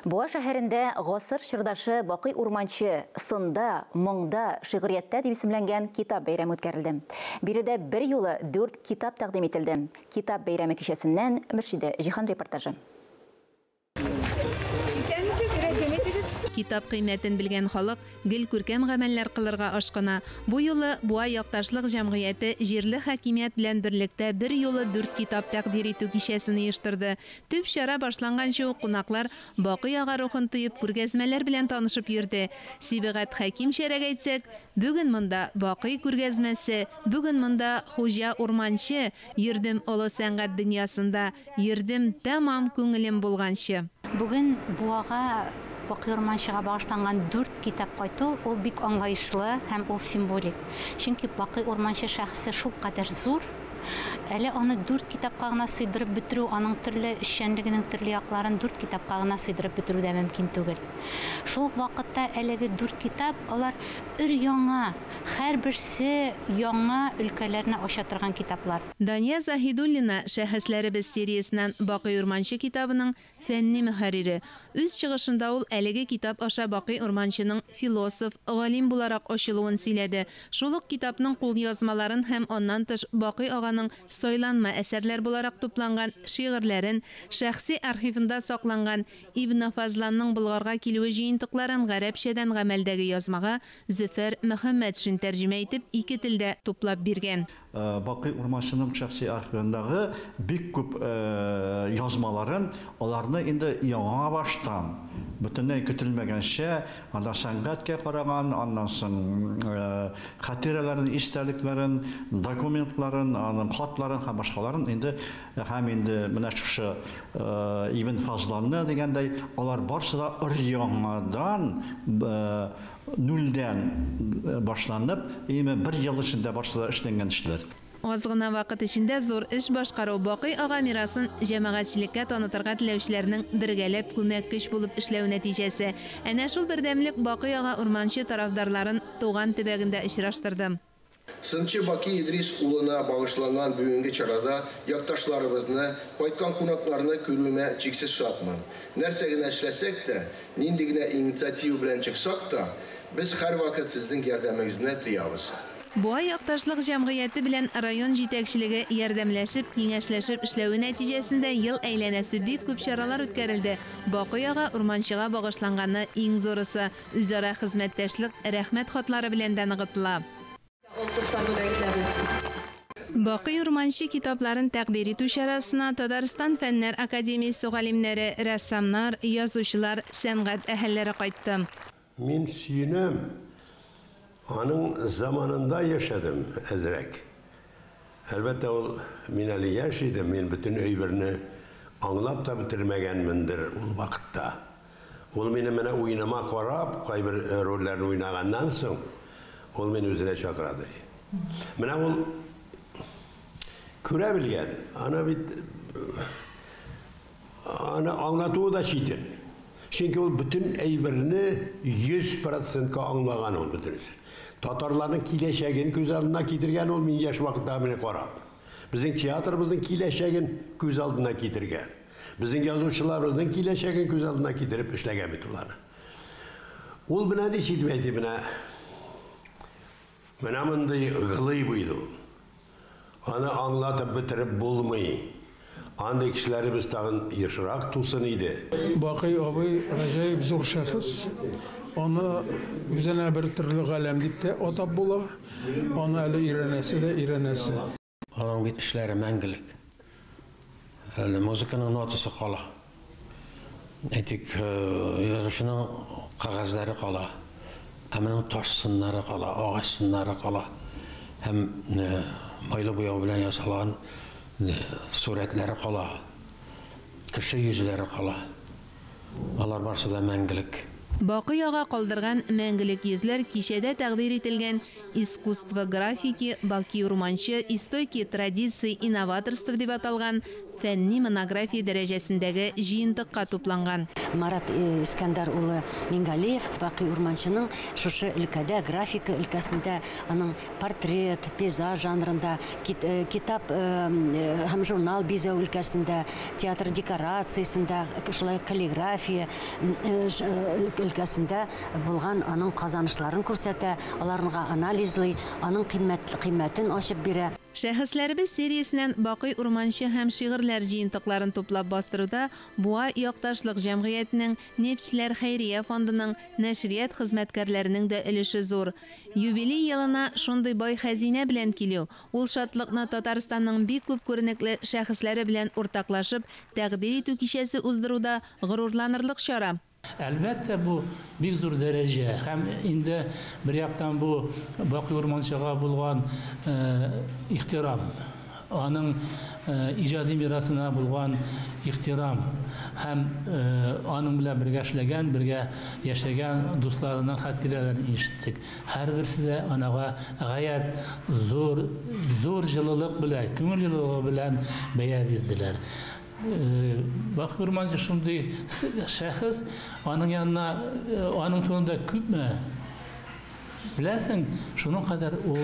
Буа шәһәрендә Гасыр чордашы Бакый Урманче сында, моңда, шигърияттә дип исемләнгән китап бәйрәме үткәрелде. Биредә бер юлы дүрт китап тәкъдим ителде. Китап бәйрәме кичәсеннән Мөршидә Җиһан репортажы. Исәнмесез, рәхим итегез. Китап кыйммәтен белгән халык гел күркәм гамәлләр кылырга ашкына. Бу юлы Буа якташлык җәмгыяте җирле хакимият белән берлектә бер юлы дүрт китап тәкъдир итү кичәсен оештырды. Төп чара башланганчы ук кунаклар Бакый ага рухын тоеп күргәзмәләр белән танышып йөрде. Сибгать Хәкимчәрәк әйтсәк, бүген монда Бакый күргәзмәсе, бүген монда Хуҗа Урманче, йөрдем олы сәнгать дөньясында, Йөрдем тәмам күңелем булганчы. Бүген Буага Бакый Урманчега багышланган дүрт китап кайту, ул бик аңлаешлы һәм ул символик. Чөнки Бакый Урманче шәхесе шулкадәр зур, әле аны дүрт китапка гына сыйдырып бетерү, аның төрле эшчәнлегенең төрле якларын дүрт китапка гына сыйдырып бетерү дә мөмкин түгел. Шул ук вакытта әлеге дүрт китап, алар өр-яңа, һәрберсе яңа өлкәләрне ача торган китаплар. Дания Заһидуллина, Шәхесләребез сериясеннән Бакый Урманче китабының фәнни мөхәррире. Үз чыгышында ул әлеге китап аша Бакый Урманченың философ, галим буларак ачылуын сөйләде. Шул ук китапның кулъязмаларын һәм аннан тыш Бакый аганың сайланма әсәрләр буларак тупланган шигырьләрен, шәхси архивында сакланган Ибн Фазланның Болгарга килүе җыентыкларын гарәпчәдән гамәлдәге язмага Зөфәр Мөхәммәтшин тәрҗемә итеп ике телдә туплап биргән. Бакый Урманченың шәхси архивындагы бик күп язмаларын, аларны инде яңа баштан, бөтенләй көтелмәгәнчә, анда сәнгатькә караган, аннан соң хатирәләрен, истәлекләрен, документларын, аның хатларын һәм башкаларын инде һәм инде менә шушы Ибн Фазланны дигәндәй, алар барсы да өр-яңадан Нульдән башланып, именно бер ел эчендә барсы да эшләнгән эшләр. Аз гына вакыт эчендә зур эш башкару, Бакый ага мирасын җәмәгатьчелеккә танытырга теләүчеләрнең бергәләп күмәк көч булып эшләү нәтиҗәсе. Әнә шул бердәмлек Бакый ага Урманче тарафдарларын туган төбәгендә очраштырды. Сынчы Баки Идрис улына багышланган бүгенге чарада якташларыбызны, кайткан кунакларны күрүемә чиксез шатмын. Нәрсә генә эшләсәк тә, нинди генә инициатива белән чыксак та, без һәрвакыт сезнең ярдәмегезне тоябыз. Буа якташлык җәмгыяте белән район җитәкчелеге ярдәмләшеп, киңәшләшеп эшләве нәтиҗәсендә ел әйләнәсе бик күп чаралар үткәрелде. Бакый ага Урманчыга багышланганы иң зурысы. Үзара хезмәттәшлек Рәхмәт хатлары белән дә ныгытыла. Алкышлар бүләк итәбез. Бакый Урманче китапларын тәкъдир итү чарасына Татарстан Фәннәр академиясе галимнәре, рәссамнар, язучылар, сәнгать әһелләре кайтты. Мин сөенәм, аның заманында яшәдем әзрәк. Әлбәттә, ул, мин әле яшь идем, мин бөтен әйберне аңлап та бетермәгәнмендер ул вакытта. Ул мине менә уеныма карап, кайбер рольләрне уйнаганнан соң, ул мине үзенә чакыра, ди. Менә ул күрә белгән, аны бит аны аңлатуы да читен. Чөнки ул бөтен әйберне 100 процентка аңлаган ул бөтенесе. Татарларның киләчәген күз алдына китергән ул мин яшь вакытта менә карап. Безнең театрыбызның киләчәген күз алдына китергән. Безнең язучыларыбызның киләчәген күз алдына китереп эшләгән бит ул аны. Ул менә ничек итеп әйтим, менә менә мондый глыба иде ул. Аны аңлатып бетереп булмый. Андый кешеләребез тагын ешрак тусын иде. Бакый абый гаҗәеп зур шәхес. Аны үзенә бер төрле галәм дип тә атап була. Аны әле өйрәнәсе дә өйрәнәсе. Аның бит эшләре мәңгелек. Әле музыканың нотасы кала. Әйтик, язучының кәгазьләре кала. Ә моның таш сыннары кала, агач сыннары кала. Һәм майлы буяу белән ясалган сурәтләре кала. Кеше йөзләре кала. Алар барсы да мәңгелек. Бакый ага калдырган мәңгелек йөзләр кичәдә тәкъдир ителгән Искусство графики, Баки Урманче, Истоки традиций и новаторства дип аталган фәнни монография дәрәҗәсендәге җыентыкка тупланган. Марат Искәндәр улы Мингалиев Бакый Урманченың шушы өлкәдә, графика өлкәсендә, аның портрет, пейзаж жанрында, китап һәм журнал бизәү өлкәсендә, театр декорациясендә, шулай каллиграфия өлкәсендә булган аның казанышларын күрсәтә, аларны анализлый, аның кыйммәтен ачып бирә. Шәхесләребез сериясеннән Бакый Урманче һәм шигырьләр җыентыкларын туплап бастыруда Буа якташлык җәмгыятенең, Нефтьчеләр хәйрия фондының, нәшрият хезмәткәрләренең дә өлеше зур. Юбилей елына шундый бай хәзинә белән килү, ул шатлыкны Татарстанның бик күп күренекле шәхесләре белән уртаклашып, тәкъдир итү кичәсе уздыруда горурланырлык чара. Әлбәттә, бу бик зур дәрәҗә һәм инде бер яктан бу Бакый Урманчега булган ихтирам, аның иҗади мирасына булган ихтирам һәм аның белән бергә эшләгән, бергә яшәгән дусларының хатирәләрен ишеттек. Һәрберсе дә анага гаять зур, зур җылылык белән, күңел җылылыгы белән бәя бирделәр. Бакый Урманче шундый шәхес, аның янына, аның турында күпме беләсең, шуның кадәр ул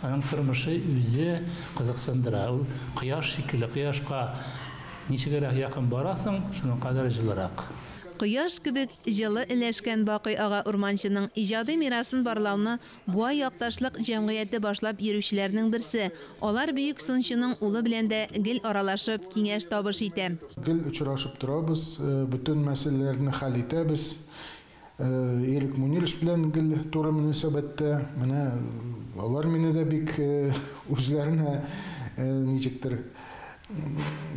аның тормышы үзе кызыксындыра. Ул кояш шикелле, кояшка ничегрәк якын барасың, шуның кадәр җылырак. Кояш кебек җылы өләшкән Бакый ага Урманченың иҗади мирасын барлауны Буа якташлык җәмгыяте башлап йөрүчеләрнең берсе. Алар бөек сынчының улы белән дә гел аралашып, киңәш табыш итә. Гел очрашып торабыз, бөтен мәсьәләләрне хәл итәбез. Ирек Мунирович белән гел туры мөнәсәбәттә. Менә алар мине дә бик үзләренә ничектер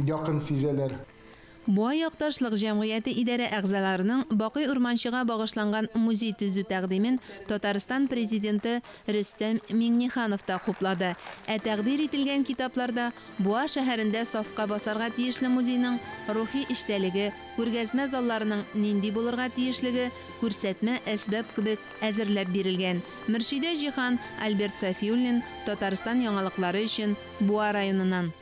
якын сизәләр. Буа якташлык җәмгыяте идарә әгъзаларының Бакый Урманчега багышланган музей төзү тәкъдимен Татарстан президенты Рөстәм Миңнеханов та хуплады. Ә тәкъдир ителгән китапларда Буа шәһәрендә сафка басарга тиешле музейның рухи эчтәлеге, күргәзмә залларының нинди булырга тиешлеге күрсәтмә әсбап кебек әзерләп бирелгән. Мөршидә Җиһан, Альберт Сафиуллин, Татарстан яңалыклары өчен Буа районыннан.